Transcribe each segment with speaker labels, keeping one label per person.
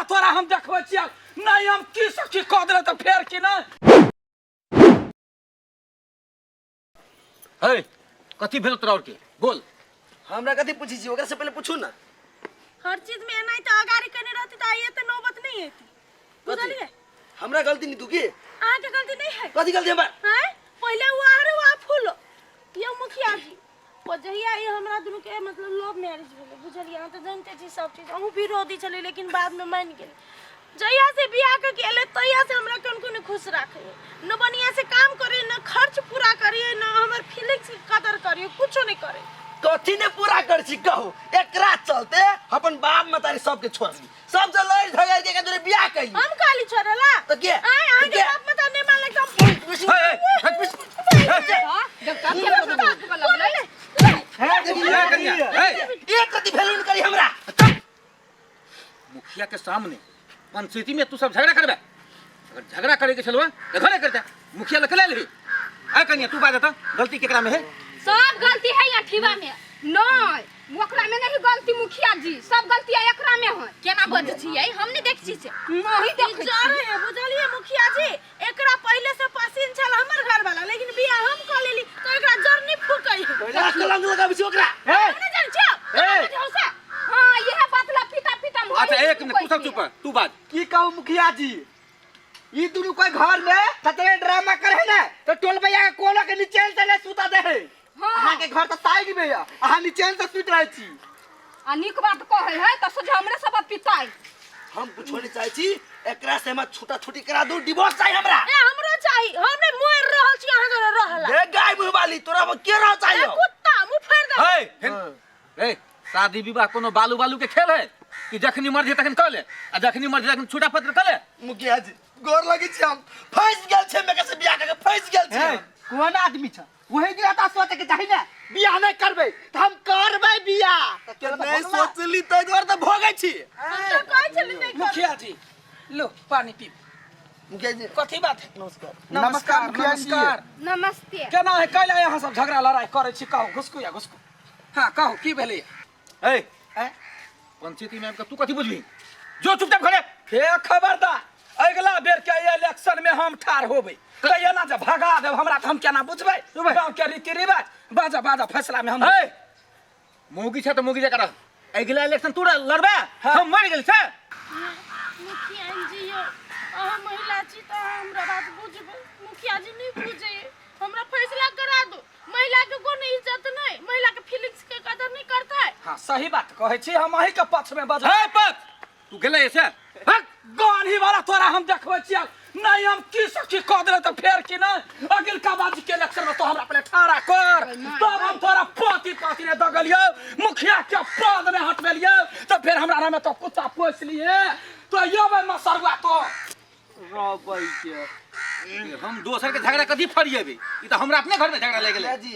Speaker 1: वाला तोरा हम देखबै छियै। नहीं हम की सखी कह देले तऽ फेर की नहीं।
Speaker 2: हे कथी भेल तोरा और के बोल।
Speaker 3: हमरा कथी पूछै छी, ओकरा से पहिले पूछू ना।
Speaker 4: हर चीज में एनाहि तऽ अगाड़ी कने रहती तऽ आइ एते नौबत नहीं एती, बुझलियै?
Speaker 3: हमरा गलती नहीं तू के?
Speaker 4: अहाँके गलती नहीं है।
Speaker 3: कथी गलती हमर?
Speaker 4: हैं? पहिले वो आर वो फूल यौ मुखिया जी, ओ जहिया ई हमरा दुनू के मतलब लव मैरिज भेलै, बुझलियै? अहाँ तऽ जानिते छी सब चीज, अहूँ विरोधी छलियै लेकिन बादमे मानि गेलै। जहिया से बियाह कऽ के एलै तहिया से हमरा कनको नहि खुश राखैए, न बढ़िया से काम करे, न खर्च पूरा करिए, न हमर फीलिंग्स के कदर करिए, कुछो नहीं करे।
Speaker 3: कथी ने पूरा कर छी कहू? एकरा चलते अपन बाप महतारी सबके छोड़ली, सब से लड़ झगड़ के एकरा जोरे बियाह कैली।
Speaker 4: हम कहली छोड़ला?
Speaker 3: तऽ के?
Speaker 4: आय अहाँ के
Speaker 3: के?
Speaker 4: बाप महतारी नहीं मानलक तऽ हम
Speaker 3: एक रति वैल्यू नहीं करी हमरा।
Speaker 2: मुखिया के सामने पंचायती में तू सब झगड़ा करबे? अगर झगड़ा करे के छलवा तो घरे करते, मुखिया लग ले लेबी। आय कनिया तू बाजत, गलती केकरा में है?
Speaker 5: सब गलती है अठीवा में। नहीं ओकरा में नहीं गलती मुखिया जी, सब गलती है एकरा में है।
Speaker 6: केना बजै छियै, हम नहीं देख छी से।
Speaker 5: नहीं देखै छी।
Speaker 4: जरे है, बुझलियै मुखिया जी, एकरा पहिले से पसीन छल हमर घर वाला, लेकिन बियाह हम क लेली तो एकरा जर नहीं फूकै है।
Speaker 3: तोरा कलंक लगाबै छी ओकरा।
Speaker 4: हम नहीं जानै छियै।
Speaker 2: ए!
Speaker 4: बुझौ से।
Speaker 5: हां यह बात ला पीता पीता मोह
Speaker 2: अच्छा एक मिनट, तू सब चुप रह, तू बाज।
Speaker 7: की कहू मुखिया जी, ई दुनू कोई घर में ततरे ड्रामा करे है ना तो टोल भैया के कोनो के नीचे से नहीं सुता दे है।
Speaker 5: हां।
Speaker 7: अहाँ के घर तो साइड में है, अहाँ नीचे से सुत रहे छी।
Speaker 5: आ नीक बात कहै है त सोझे हमरे सब पिताई।
Speaker 3: हम कुछो नहीं चाहे छी, एकरा से हमरा छूटा छूटी करा दू, डिवोर्स चाही हमरा।
Speaker 4: ए हमरो चाही, हम नहीं मर रहल छी अहाँ जरे रहला।
Speaker 3: ए गाय मुंह वाली, तोरा हम के रह चाही?
Speaker 4: ए कुत्ता मुंह फेर दे।
Speaker 2: हे, हे, ए शादी विवाह कोनो बालू बालू के खेल है कि जखनी मर्जी तखन कर ले आ जखनी मर्जी तखन छूटा पत्र कर ले।
Speaker 3: मुखिया जी गोर लगे छी, हम फंस गेल छी, मेरे से बियाह करके फंस गेल छी।
Speaker 7: हे, कोन आदमी छ वही दिन आता सोचे के चाही ना, बियाह नहीं करबे त हम करबे बियाह।
Speaker 3: नहीं सोचली तै दुआरे त भोगै छी।
Speaker 4: हम त कहै छली नहीं करबै।
Speaker 1: मुखिया जी लो पानी पी।
Speaker 3: मुखिया जी
Speaker 1: कथी बात है?
Speaker 3: नमस्कार।
Speaker 1: नमस्कार,
Speaker 7: मुखिया जी।
Speaker 1: नमस्कार।
Speaker 5: नमस्ते।
Speaker 1: केना है कैला यहाँ सब झगड़ा लड़ाई करै छी? कहू घुसकू या घुसकू। हाँ कहू की भेलै?
Speaker 2: ए
Speaker 1: ए
Speaker 2: पंचायती में आबि कऽ तू कथी बुझबी? जो चुपचाप खड़े।
Speaker 1: हे खबरदार, अगला बेर के इलेक्शन में हम ठार होबै तऽ एना जे भगा देब हमरा तऽ हम केना बुझबै गाँव के रीति रिवाज? बाजा बाजा फैसला में हम।
Speaker 2: हे मौगी छै तऽ मौगी जकाँ रह। अगिला इलेक्शन तू लड़बे, हम मरि गेल छै।
Speaker 4: मुखिया जी यौ, अहाँ महिला छी तऽ अहाँ हमरा बात बुझबै, मुखिया जी नहीं बुझै, हमरा फैसला करा दो। महिला के कोनो इज्जत नहीं, महिला के फीलिंग्स के कदर नहीं करता है।
Speaker 1: हाँ सही बात कहै छी, हम अही के पक्ष में बजबै।
Speaker 2: हे पक्ष तू गेलै से
Speaker 1: हक गान्ही वाला तोरा हम देखबै छियै। नहीं हम की सखी कह देले तऽ फेर की नहीं अगिलका बाजी के इलेक्शन में तो हमरा पहले ठाड़ा कर, तब हम तोरा पाती पाती ने दगलियो, मुखिया के पद ने हटबेलियो, तो फिर हमरा नामे तो कुत्ता पोस लिए तो यबे मसरुआ तो
Speaker 7: रबै के।
Speaker 2: हम दोसर के झगड़ा कथी फरिएबे, ई तऽ हमरा अपने घर में झगड़ा लागि गेलै।
Speaker 3: जी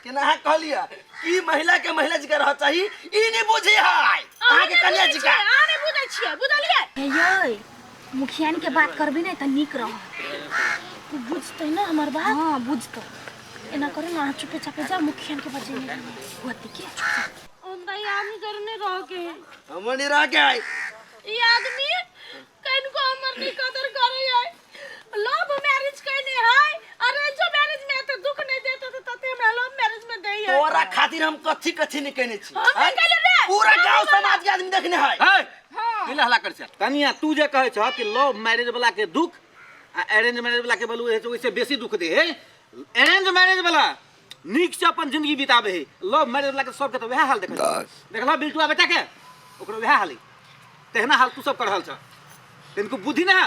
Speaker 3: केना अहाँ कहलियै कि महिला के महिला जी के रह चाही, ई नहीं बुझे है अहाँ के कन्या जी का।
Speaker 4: अहाँ नहीं बुझै छियै, बुझलियै?
Speaker 6: हे यै मुखियान के बात करबी ने तऽ नीक रह।
Speaker 4: तू बुझतै ना हमर बात?
Speaker 6: हां बुझतै।
Speaker 4: एना करू ना, अहाँ चुपे चापे जा मुखियान के बजेने
Speaker 6: होती के?
Speaker 4: हमरा ई आदमी जरे नहीं रह के है।
Speaker 3: हमर नहीं रह के है।
Speaker 4: ई आदमी कनको हमर नहीं कदर करे है। लव मैरिज कइने है, अरेंज मैरिज में त दुख नहीं देते त तते हमरा लव मैरिज में देई है।
Speaker 3: तोरा खातिर हम कथी कथी नहीं कहने छी।
Speaker 4: हम नहीं कहले रे।
Speaker 3: पूरा गांव समाज के आदमी देखने है।
Speaker 2: हे, की हल्ला कर छै? कनिया तू जे कहै छ कि लव मैरिज वाला के दुख आ अरेंज मैरिज वाला के बोलू है ओइसे बेसी दुख दे है। अरेंज मैरिज वाला नीक से अपन जिंदगी बिताबे है, लव मैरिज वाला के सबके तो वएह हाल देखै छै। देखला बिल्टुआ बेटा के, ओकरो वएह हाल है, तेहना हाल तू सब कर रहल छ। तिनको बुद्धि ना,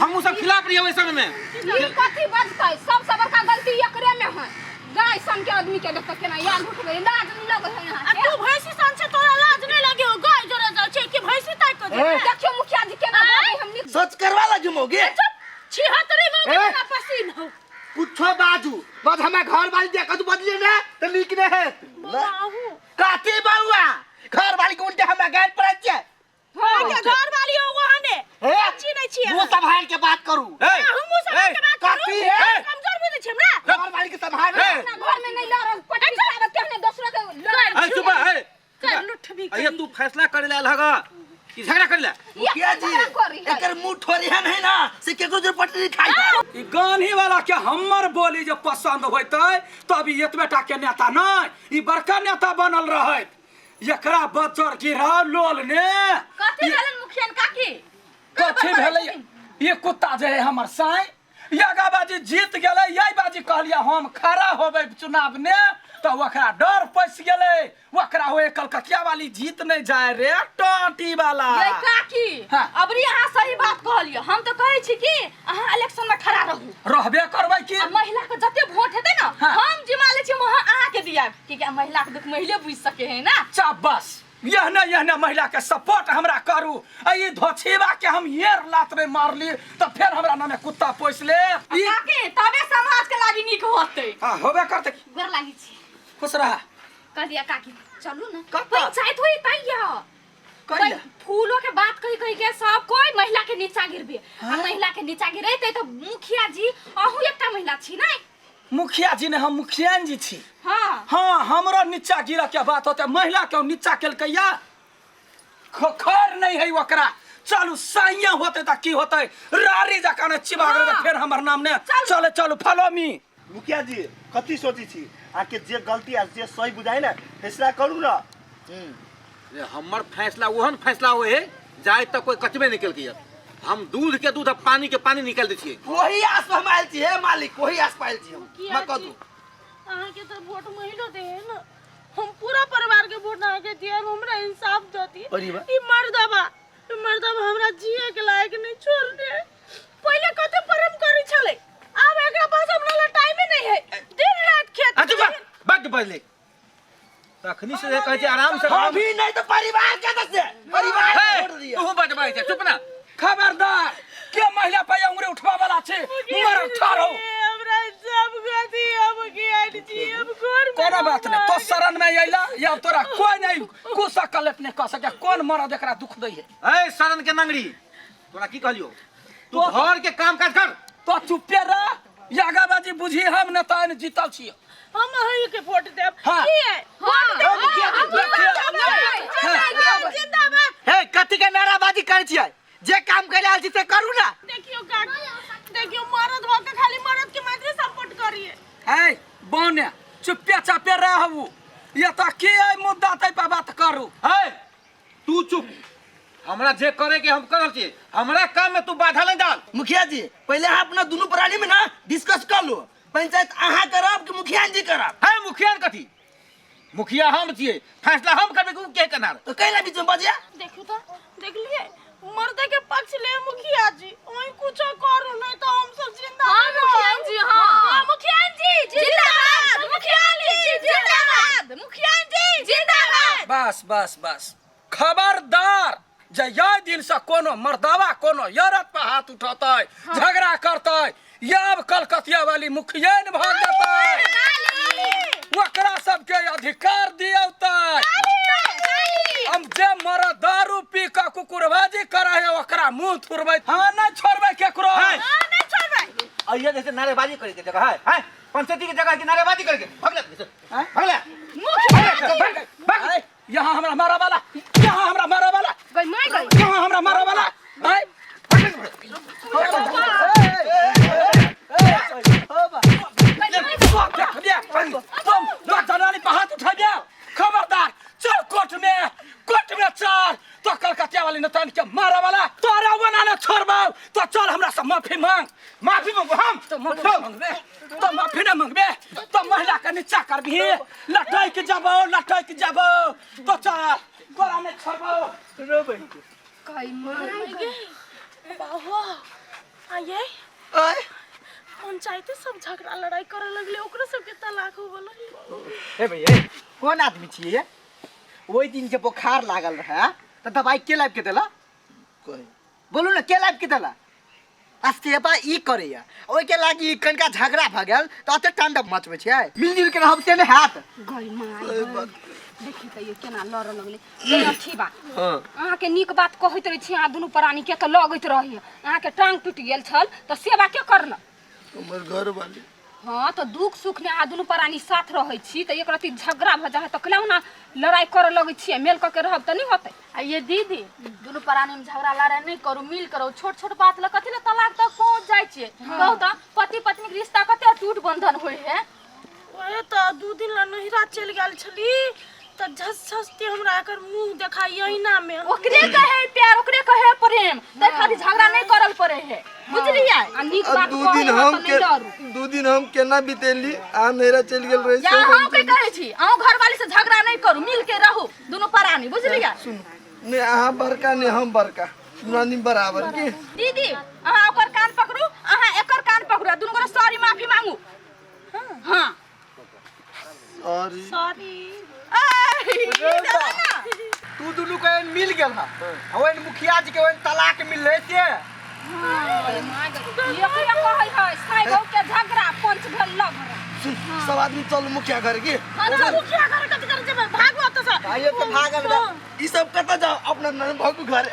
Speaker 2: हमहू सब खिलाफ रहिए ओहि समय में।
Speaker 5: ई कथी बजतै? सबसे बड़का गलती एकरे में है। गाय सन के आदमी के देखत केना याद उठबै, लाज नहीं लगै है यहाँ
Speaker 4: आ
Speaker 5: के।
Speaker 4: तू भैंसी सन छै, तोरा लाज नहीं लगे हो? गाय जोरे जाइ छै कि भैंसी ताकि के जेबै?
Speaker 5: देखियो मुखिया जी केना बजै, हम नीक
Speaker 3: सच करवा लगी मौगी।
Speaker 4: चुप, छिहत्तरी मौगी
Speaker 7: ए!
Speaker 4: तोरा पसीन हो।
Speaker 7: कुछो बाजू बस हमरा घर वाली देखत बदले ना त नीक नहीं है।
Speaker 4: बौआ अहूँ
Speaker 7: कथी बौआ, घर वाली के उल्टे हमरा गायर पड़ै छै।
Speaker 5: हां
Speaker 4: के घर वाली हो वहां ने
Speaker 7: हे?
Speaker 4: अच्छी नहीं छियै।
Speaker 7: मुंह संभाल के बात करू।
Speaker 2: हे,
Speaker 4: हमहूँ संभाल के बात करू।
Speaker 7: कथी है?
Speaker 4: कमजोर बुझै छी हमरा?
Speaker 7: घर वाली के संभाल।
Speaker 2: हे!
Speaker 5: अपना घर में नहीं लड़ पटकी साबत के हमने दोसरा के लड़।
Speaker 2: ए चुप हे,
Speaker 4: कर लुठबी।
Speaker 2: अये तू फैसला करे ला आयल हग ई झगड़ा कर ले।
Speaker 3: मुखिया जी
Speaker 5: झगड़ा करी है।
Speaker 3: एकर मुंह ठोरिहन है ना से केकरो जो पटरी खाई है।
Speaker 1: ई गांधी वाला के हमर बोली जे पसंद होइतै तब ई एतबे टा के नेता नहीं, ई बड़का नेता बनल रहैत। एकरा बच्चर गिरा लोल ने।
Speaker 5: कथी भेलन मुखिया काकी?
Speaker 1: कथी भेलै? ई कुत्ता जे है हमर साई यागा बाजी जीत गेलै, यही बाजी कहलियै हम खड़ा होबै चुनाव ने, तऽ ओकरा डर पैस गेलै। ओकरा होए कलकतिया वाली जीत नहीं जाए रे टाटी वाला।
Speaker 5: ये काकी,
Speaker 1: हाँ।
Speaker 5: अबरी अहाँ सही बात कहलियै। हम तऽ कहै छी कि अहाँ इलेक्शन में खड़ा रहू।
Speaker 1: रहबे करबै की?
Speaker 5: आ महिला के जते वोट हेतै ना,
Speaker 1: हाँ।
Speaker 5: हम जिमा लै छी, वहाँ अहाँ के दियाब, कियाकि महिला के दुख मैले बुझि सके है ना।
Speaker 1: चाबस, यहने यहने महिला के सपोर्ट हमरा करू। आ ई धोछीबा के हम येर लात नहीं मारली तऽ फेर हमरा नामे कुत्ता पोस ले। ई
Speaker 5: काकी तबे समाज के लागी नीक होतै।
Speaker 1: हाँ, होबे करतै।
Speaker 6: गोर लागै छी।
Speaker 1: खुश रह।
Speaker 6: कहलियै काकी चलू ना।
Speaker 1: कतऽ?
Speaker 5: पंचायत होई तैया।
Speaker 1: कहिया?
Speaker 5: फूलो के बात कही कही के सब कोई महिला के नीचा गिरबे। आ महिला के नीचा गिरेते तऽ मुखिया जी अहूँ एकटा महिला छी नै?
Speaker 1: मुखिया जी ने, हम मुखियान जी छी।
Speaker 5: हाँ।
Speaker 1: हाँ, हमरा नीचा गिरऽ के बात होते, महिला के नीचा केलकैया खैर नहीं है ओकरा। चलू सैया होते तऽ की होते, रारी जकाँ ने चिबा गेलै तऽ फेर हमर नाम ने। चले चलू, फॉलो मी।
Speaker 8: मुखिया जी कथी सोचै छी? अहाँके जे गलती आ जे सही बुझाइ ने फैसला करू ना।
Speaker 2: रे, हमर फैसला ओहन फैसला होए है जाय तक कोई कचबे नहीं केलकै। हम दूध के दूध आ पानी के पानी निकाल दै छियै।
Speaker 3: वही आस पर हम आयल छी हे मालिक, वही आस पर आयल छी हम।
Speaker 4: मुखिया
Speaker 3: मैं कह
Speaker 4: जी,
Speaker 3: दू।
Speaker 4: अहाँके तऽ वोट महिलो दे है ना, हम पूरा परिवार के वोट अहाँके दिए, हमरा इंसाफ दती।
Speaker 3: परिवार?
Speaker 4: ई मर्दबा, ई मर्दबा हमरा जिए के लायक नहीं छोड़ दे। पहिले कते प्रेम करै छलै, आब एकरा पास हमरा ला टाइमे नहीं है, दिन रात खेत।
Speaker 2: आ चुप कर, बड्ड बजले तखनी से जे कहै छै आराम से।
Speaker 3: हम भी नहीं तो परिवार के दस दे, परिवार के
Speaker 2: हे,
Speaker 3: छोड़ दिया।
Speaker 2: तू बजबै छै, चुप ना।
Speaker 1: खबरदार के महिला पे उंगली उठवा वाला छै, मर ठाढ़ हो।
Speaker 4: हमरा सब गति अब मुखिया जी, अब घर में
Speaker 1: कोनो बात नहीं, तो शरण में अइला या तोरा कोई नहीं कुछ कलेप नहीं कह सके। कौन मरद एकरा दुख दै है?
Speaker 2: ए शरण के नंगड़ी, तोरा की कहलियो? तू घर के काम काज कर।
Speaker 1: तो चुपे रह, यागा बाजी बुझी हम न तहन जीतल छियो।
Speaker 4: हम अहीं के वोट देब।
Speaker 1: हाँ।
Speaker 4: की है?
Speaker 5: हाँ।
Speaker 4: वोट देब।
Speaker 1: मुखिया जी,
Speaker 4: हम
Speaker 1: मुखिया
Speaker 4: वोट
Speaker 1: जी।
Speaker 4: देब।
Speaker 1: हाँ।
Speaker 4: जिंदाबाद।
Speaker 7: हे कथी के नाराबाजी करै छियै? जे काम करे आयल छी से करू ना।
Speaker 4: देखियो काकी, देखियो मरद भऽ के खाली मरद के मात्र सपोर्ट करिए।
Speaker 1: है बने चुपे चापे रहू, ये तो की है मुद्दा तै पर बात करू।
Speaker 2: है तू चुप, हमरा जे करे के हम करल छी, हमरा काम में तू बाधा नहीं डाल।
Speaker 3: मुखिया जी पहले अहाँ अपना दुनू प्राणी में ना डिस्कस कर लो, पंचायत अहाँ करब कि मुखिया जी करब?
Speaker 2: है मुखिया कथी? मुखिया हम छियै, फैसला हम करबै कि उ के करनार?
Speaker 3: तो कैला बीच में बजिया?
Speaker 4: देखियो तो, देखलिए मर्द के पक्ष ले मुखिया जी, ओही कुछो करू नहीं तो हम सब जिंदा
Speaker 5: हाँ,
Speaker 4: नहीं रहब।
Speaker 5: मुखिया जी, हाँ।
Speaker 4: हाँ, मुखिया जी जिंदाबाद, मुखिया जी जिंदाबाद,
Speaker 5: मुखिया जी जिंदाबाद।
Speaker 1: बस बस बस, खबरदार जे यह दिन से कोनो मर्दावा कोनो यरत पर हाथ उठतै, झगड़ा करतै, याब कलकतिया वाली मुखिया ने भाग जेतै, ओकरा सबके अधिकार दियौतै। हम जे मरद दारू पी के कुकुरबाजी करे है ओकरा मुंह थुरबै, हाँ नहीं छोड़बै केकरो।
Speaker 2: है।
Speaker 4: नहीं छोड़बै।
Speaker 2: और ये जैसे नारेबाजी करे के जगह है, है पंचायती के जगह की नारेबाजी करे के भगला, भगला।
Speaker 1: भाग, यहाँ हमरा मारा वाला, यहाँ हमरा मारा वाला,
Speaker 5: गई माय गई,
Speaker 1: यहाँ हमरा मारा वाला। आय तुम जनानी पर हाथ उठा गया, खबरदार चल कोर्ट में, कोर्ट में चल। तो कलकतिया वाली नतन के मारा वाला तोरा बना न छोड़बौ तो चल हमरा से माफी मांग।
Speaker 2: माफी मांगो हम?
Speaker 1: तो माफी मांगबे, तो माफी न मांगबे तो महिला के नीचा करबी, लटक जाबो, लटक जाबो। तो चल तोरा नहीं छोड़बौ।
Speaker 5: गई माय गई।
Speaker 4: बाबा आये
Speaker 3: ओए
Speaker 4: पंचायते सब झगड़ा लड़ाई करे लगले, ओकरो सबके तलाक हो गेलै।
Speaker 7: हे भैया, कोन आदमी छियै ये? ओहि दिन जे बोखार लागल रहे तऽ दवाई के लाबि के देला? बोलू ना, के लाबि के देला? आ सेवा ई करैया, ओहिके लागी कनिका झगड़ा भऽ गेल तऽ एते तांडव मचबै छियै? मिलजुल के रहब से नहि हैत।
Speaker 5: गई माय गई, देखी तऽ केना लड़ऽ लगलै। ये अथी बा, अहाँके नीक बात कहैत रहै छी अहाँ दुनू प्राणी के तऽ लगैत रहैया। अहाँके टांग टूटि गेल छल तऽ सेवा के करलक?
Speaker 8: हमर घर वाली।
Speaker 5: हाँ तो दुख सुख ने आ दुनू प्राणी साथ रहै छी तऽ एक रति झगड़ा भऽ जाइ है तऽ केना ओना लड़ाई करऽ लगै छियै, मेल कऽ के रहब तऽ नहि होतै।
Speaker 9: आ ये दीदी, दुनू प्राणी में झगड़ा लड़ाई नहीं करू, मिल करू। छोट छोट बात ल कथी ल तलाक तक पहुंच जाय छियै? कहू तऽ, पति पत्नी के रिश्ता कते अटूट बंधन होय है।
Speaker 4: ओहे तऽ 2 दिन ला नैहरा चलि गेल छली तऽ झस झसते हमरा एकर मुंह देखाइ अहिना में।
Speaker 9: ओकरे कहे प्यार, ओकरे कहे प्रेम, तै खातिर झगड़ा नहीं करल पड़े है, बुझलियै?
Speaker 5: आ नीक
Speaker 10: आ
Speaker 5: बात
Speaker 10: 2
Speaker 5: कहै
Speaker 10: दिन
Speaker 5: है
Speaker 10: हम
Speaker 5: तऽ नहि
Speaker 10: के
Speaker 5: डरू।
Speaker 10: 2 दिन हम केना बितेली आ नैहरा चलि गेल रही
Speaker 9: या
Speaker 10: से
Speaker 9: अहूँ के कहै छी, अहूँ घरवाली से झगड़ा नहीं करू, मिल के रहू दुनू प्राणी, बुझलियै?
Speaker 10: सुन ने, अहाँ बड़का ने हम बड़का, दुनू आदमी बराबर के।
Speaker 9: दीदी, अहाँ ओकर कान पकड़ू, अहाँ एकर कान पकड़ू आ दुनू गोरा सॉरी माफी मांगू। हाँ
Speaker 10: सॉरी।
Speaker 4: सॉरी।
Speaker 7: तू दुनू के मिल गेल हा, ओहन मुखिया जी के ओहन तलाक मिलले से।
Speaker 5: एकरे कहै है साई बहू के झगड़ा पंच भेल लगड़ा।
Speaker 10: सुन, सब आदमी चल मुखिया घर के।
Speaker 4: मुखिया घर कथी करे जेबै? भागू ओतऽ से।
Speaker 7: आइयो के भागल बा।
Speaker 10: ई सब कतऽ जाओ, अपना नन भागू घर।